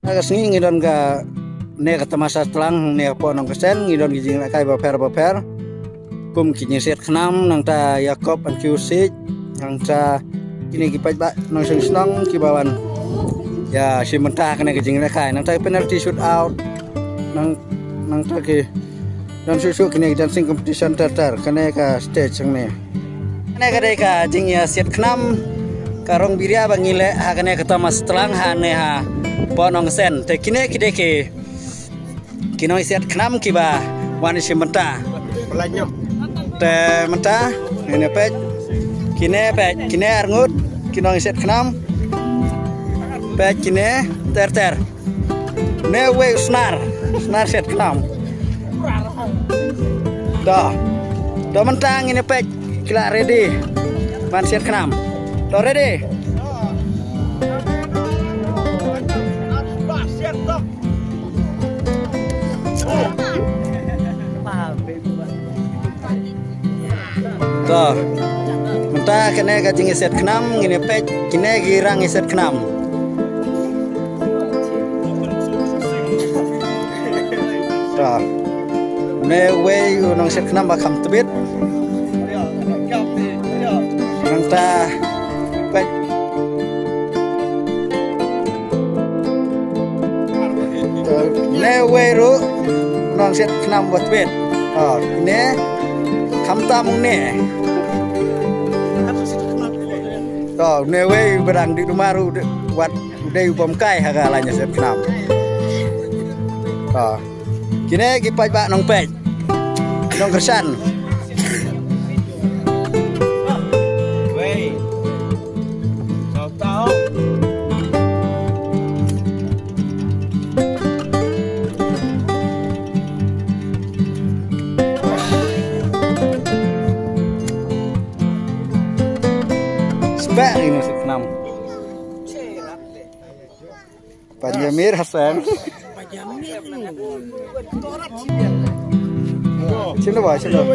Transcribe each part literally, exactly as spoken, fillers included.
Ka sngi ngi don kane ka tamasa tlang hangne hapoh Nongkyrsen, ngi don ki jingïalehkai bapher bapher. Kum ki jingsiat khnam, nangta ïakob, an kiew siej, nangta kine ki paidbah nongshong shnong kiba wan ïashim bynta ha kane ka jingïalehkai. Nangta ki penalty shootout. Nang, nangta ki don shuh shuh kine ki dancing competition ter ter. Kane ka stage hangne. Kane ka dei ka jingïasiat khnam ka rong biria ba ngi leh ha kane ka tamasa tlang hangne hapoh Nongkyrsen. Te kine ki dei ki, ki nongïasiat khnam kiba wan shim bynta. Te mynta, kine peit, kine peit, kine arngut ki nongïasiat khnam. Peit kine ter ter. Ne uwei u Snar, Snar siat khnam. To, to mynta ngin ïa peit ki la ready ban siat khnam. To, ready? To. Mynta kane ka jingïasiat khnam, ngin ïa peit kine ki rang ïasiat khnam. To. Ne uwei u nongsiat khnam ba kham tbit. Nangta peit. Ne uwei ruh u nongsiat khnam ba tbit. Oh, ne khamtam ne. To, ne uwei ba dang dih duma ruh u dei, wat u dei u bym kai ha ka lain ïasiat khnam. To. Kine ki paidbah nongpeit. Nongkyrshan. Wei. Tau tau. Spek ïa u nongsiat khnam. Panjamir Hasan. Sino ba, sino?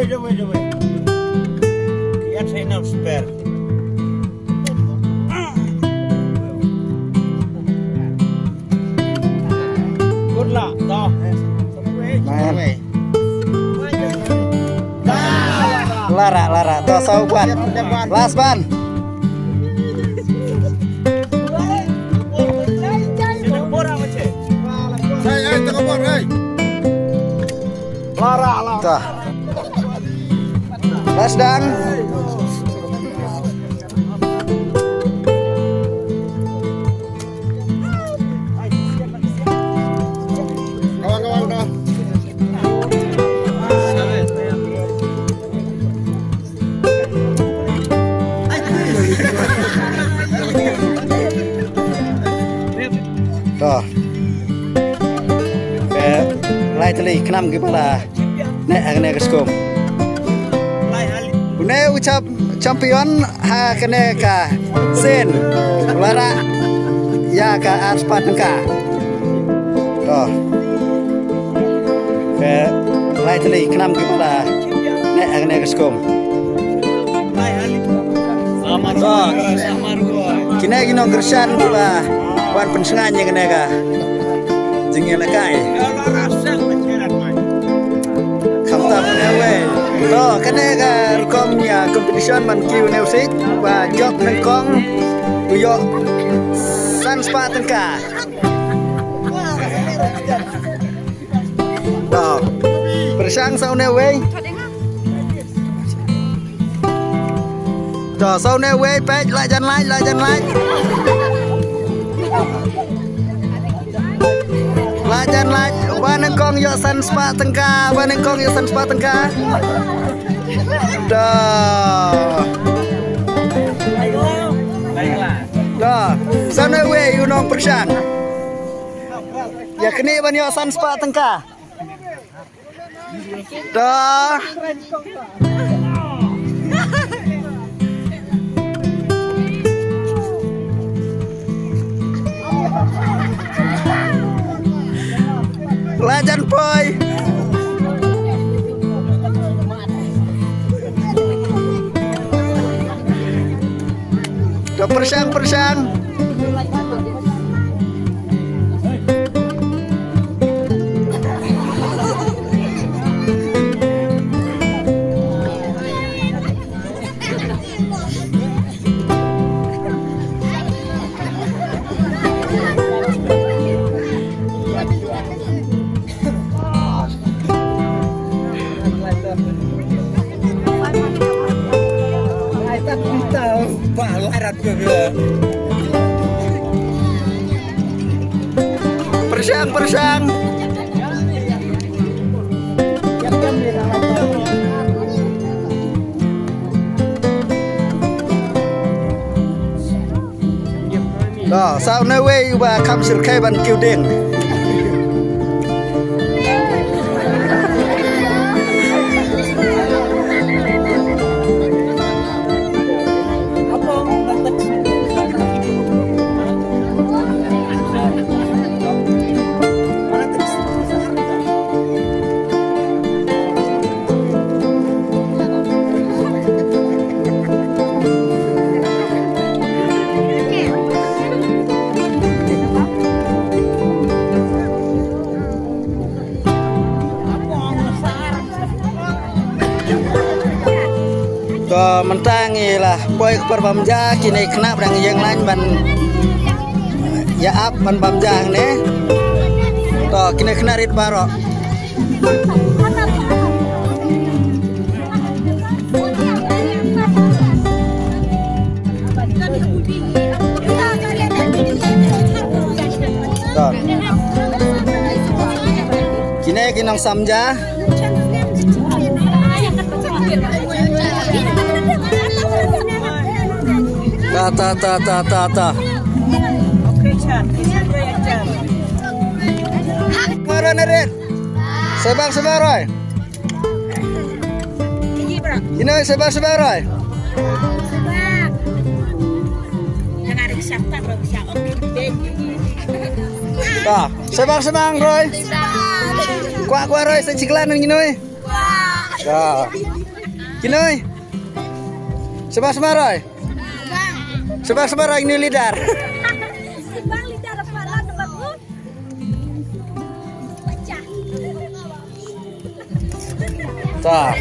Good luck, to. Man. Lara, lara. To, saw ban. Last ban. Hey, hey, tengok bor, hey. Lara, lara. To. Last dan. Kawan, kawan, kawan. To. Ka lai tylli khnam ki ba la neh ha kane ka skum. Une u chap-, champion ha kane ka sien. Lara ïa ka ar spah tyngka. To. Ka lai tylli khnam ki ba la neh ha kane ka skum. To. Kine ki nongkyrshan ki ba wan pynshngaiñ ïa kane ka jingïalehkai. Khamtam ne uwei. To, kane ka rukom ïa competition ban kiew ne u siej, ba jop nyngkong u ïoh san spah tyngka. To. Pyrshang sa une uwei. To, sa une uwei, peit, la jan lait, la jan lait. La jan lait, ba nyngkong ïoh san spah tyngka, ba nyngkong ïoh san spah tyngka. To. To, sa une uwei, u nongpyrshang. Ïa kane ban ïoh san spah tyngka. To. La jan poi. To pyrshang, pyrshang. Pyrshang, pyrshang. To, sa uwei uba kham shyrkhei ban kiew dieng. To mynta ngi la poi ka por bam ja, kine ki khynnah ba dang ïeng lain ban ïa ap ban bam ja hangne. To kine ki khynnah rit baroh. To. Kine ki nongsam ja. Ta, ta, ta, ta, ta, ta. Mara na red. Sebak, sebak, Roy. Ino sebak, sebak, Roy. Ta, sebak, sebak, Roy. Kwah, kwah, Roy, sa chiklan nang ino. Ya. Kinoi. Sebar sebar oi. Sebar sebar oi, ini leader. Ta.